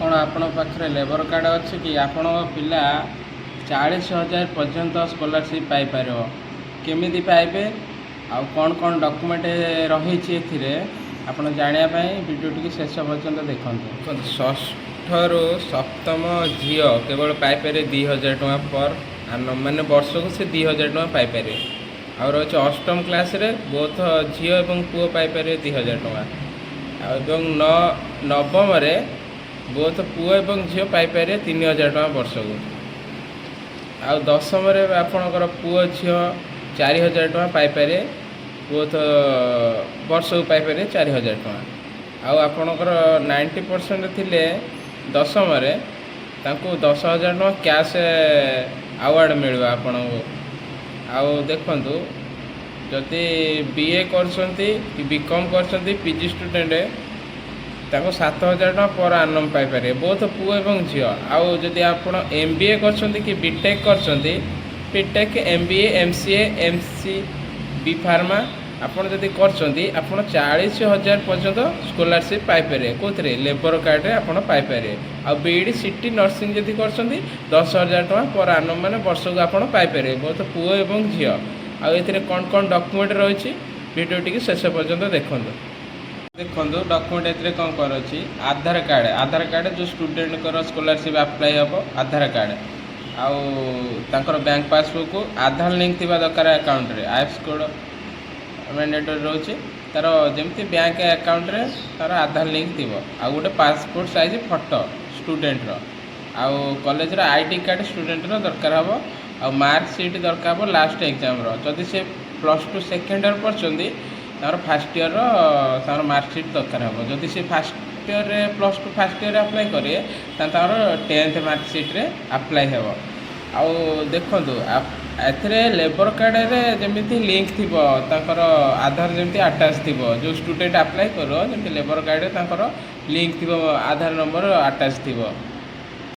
କ'ଣ ଆପଣଙ୍କ ପାଖରେ ଲେବର କାର୍ଡ଼ ଅଛି କି? ଆପଣଙ୍କ ପିଲା 40,000 ପର୍ଯ୍ୟନ୍ତ ସ୍କଲାରସିପ୍ ପାଇପାରିବ। କେମିତି ପାଇବେ ଆଉ କ'ଣ କ'ଣ ଡକୁମେଣ୍ଟ ରହିଛି ଏଥିରେ, ଆପଣ ଜାଣିବା ପାଇଁ ଭିଡ଼ିଓଟିକୁ ଶେଷ ପର୍ଯ୍ୟନ୍ତ ଦେଖନ୍ତୁ। ଦେଖନ୍ତୁ, ଷଷ୍ଠରୁ ସପ୍ତମ ଝିଅ କେବଳ ପାଇପାରିବେ 2000 ଟଙ୍କା ପର୍ ଆନମ୍, ମାନେ ବର୍ଷକୁ ସେ 2000 ଟଙ୍କା ପାଇପାରିବେ। ଆଉ ରହିଛି ଅଷ୍ଟମ କ୍ଲାସ୍ରେ ବୋଥ ଝିଅ ଏବଂ ପୁଅ ପାଇପାରିବେ 2000 ଟଙ୍କା। ଆଉ ଏବଂ ନବମରେ ବୋଥ ପୁଅ ଏବଂ ଝିଅ ପାଇପାରିବେ 3000 ଟଙ୍କା ବର୍ଷକୁ। ଆଉ ଦଶମରେ ଆପଣଙ୍କର ପୁଅ ଝିଅ 4000 ଟଙ୍କା ପାଇପାରିବେ, ବୋଥ ବର୍ଷକୁ ପାଇପାରିବେ 4000 ଟଙ୍କା। ଆଉ ଆପଣଙ୍କର 90% ଥିଲେ ଦଶମରେ ତାଙ୍କୁ 10,000 ଟଙ୍କା କ୍ୟାସ୍ ଆୱାର୍ଡ଼ ମିଳିବ ଆପଣଙ୍କୁ। ଆଉ ଦେଖନ୍ତୁ, ଯଦି ବି ଏ କରୁଛନ୍ତି କି ବି କମ୍ କରୁଛନ୍ତି, ପି ଜି ଷ୍ଟୁଡ଼େଣ୍ଟ, ତାଙ୍କୁ 7000 ଟଙ୍କା ପର୍ ଆନମ୍ ପାଇପାରିବେ, ବୋଥ ପୁଅ ଏବଂ ଝିଅ। ଆଉ ଯଦି ଆପଣ ଏମ୍ ବି ଏ କରିଛନ୍ତି କି ବି ଟେକ୍ କରିଛନ୍ତି, B tech, M B A, M C A, M C, B pharma ଆପଣ ଯଦି କରିଛନ୍ତି, ଆପଣ 40,000 ପର୍ଯ୍ୟନ୍ତ ସ୍କଲାରସିପ୍ ପାଇପାରିବେ। କେଉଁଥିରେ? ଲେବର କାର୍ଡ଼ରେ ଆପଣ ପାଇପାରିବେ। ଆଉ B Ed, C T, nursing ଯଦି କରିଛନ୍ତି, 10,000 ଟଙ୍କା ପର୍ ଆନମ୍, ମାନେ ବର୍ଷକୁ ଆପଣ ପାଇପାରିବେ, ବୋଥ ପୁଅ ଏବଂ ଝିଅ। ଆଉ ଏଥିରେ କ'ଣ କ'ଣ ଡକୁମେଣ୍ଟ ରହିଛି, ଭିଡ଼ିଓଟିକୁ ଶେଷ ପର୍ଯ୍ୟନ୍ତ ଦେଖନ୍ତୁ। ଦେଖନ୍ତୁ, ଡକୁମେଣ୍ଟ ଏଥିରେ କ'ଣ କ'ଣ ଅଛି? ଆଧାର କାର୍ଡ଼। ଆଧାର କାର୍ଡ଼, ଯେଉଁ ଷ୍ଟୁଡ଼େଣ୍ଟଙ୍କର ସ୍କଲାରସିପ୍ ଆପ୍ଲାଏ ହେବ, ଆଧାର କାର୍ଡ଼ ଆଉ ତାଙ୍କର ବ୍ୟାଙ୍କ ପାସବୁକ୍, ଆଧାର ଲିଙ୍କ୍ ଥିବା ଦରକାର ଆକାଉଣ୍ଟରେ। ଆଇଏଫ୍ଏସ୍ସି କୋଡ଼ ମ୍ୟାଣ୍ଡେଟୋରୀ ରହୁଛି ତା'ର, ଯେମିତି ବ୍ୟାଙ୍କ ଆକାଉଣ୍ଟରେ ତା'ର ଆଧାର ଲିଙ୍କ୍ ଥିବ। ଆଉ ଗୋଟେ ପାସପୋର୍ଟ ସାଇଜ୍ ଫଟୋ ଷ୍ଟୁଡ଼େଣ୍ଟର, ଆଉ କଲେଜର I D card ଷ୍ଟୁଡ଼େଣ୍ଟର ଦରକାର ହେବ। ଆଉ ମାର୍କ ସିଟ୍ ଦରକାର ହେବ ଲାଷ୍ଟ ଏକ୍ଜାମ୍ର। ଯଦି ସେ +2 ସେକେଣ୍ଡ ଇୟର୍ ପଢ଼ୁଛନ୍ତି, ତାଙ୍କର ଫାର୍ଷ୍ଟ ଇୟର୍ର ତାଙ୍କର ମାର୍କ ସିଟ୍ ଦରକାର ହେବ। ଯଦି ସେ ଫାର୍ଷ୍ଟ ଇୟର୍ରେ, +2 ଫାର୍ଷ୍ଟ ଇୟର୍ରେ ଆପ୍ଲାଏ କରିବେ, ତାହେଲେ ତାଙ୍କର 10th mark ସିଟ୍ରେ ଆପ୍ଲାଏ ହେବ। ଆଉ ଦେଖନ୍ତୁ, ଏଥିରେ ଲେବର କାର୍ଡ଼ରେ ଯେମିତି ଲିଙ୍କ୍ ଥିବ, ତାଙ୍କର ଆଧାର ଯେମିତି ଆଟାଚ୍ ଥିବ। ଯେଉଁ ଷ୍ଟୁଡ଼େଣ୍ଟ ଆପ୍ଲାଏ କରିବ, ଯେମିତି ଲେବର କାର୍ଡ଼ରେ ତାଙ୍କର ଲିଙ୍କ୍ ଥିବ, ଆଧାର ନମ୍ବର ଆଟାଚ୍ ଥିବ।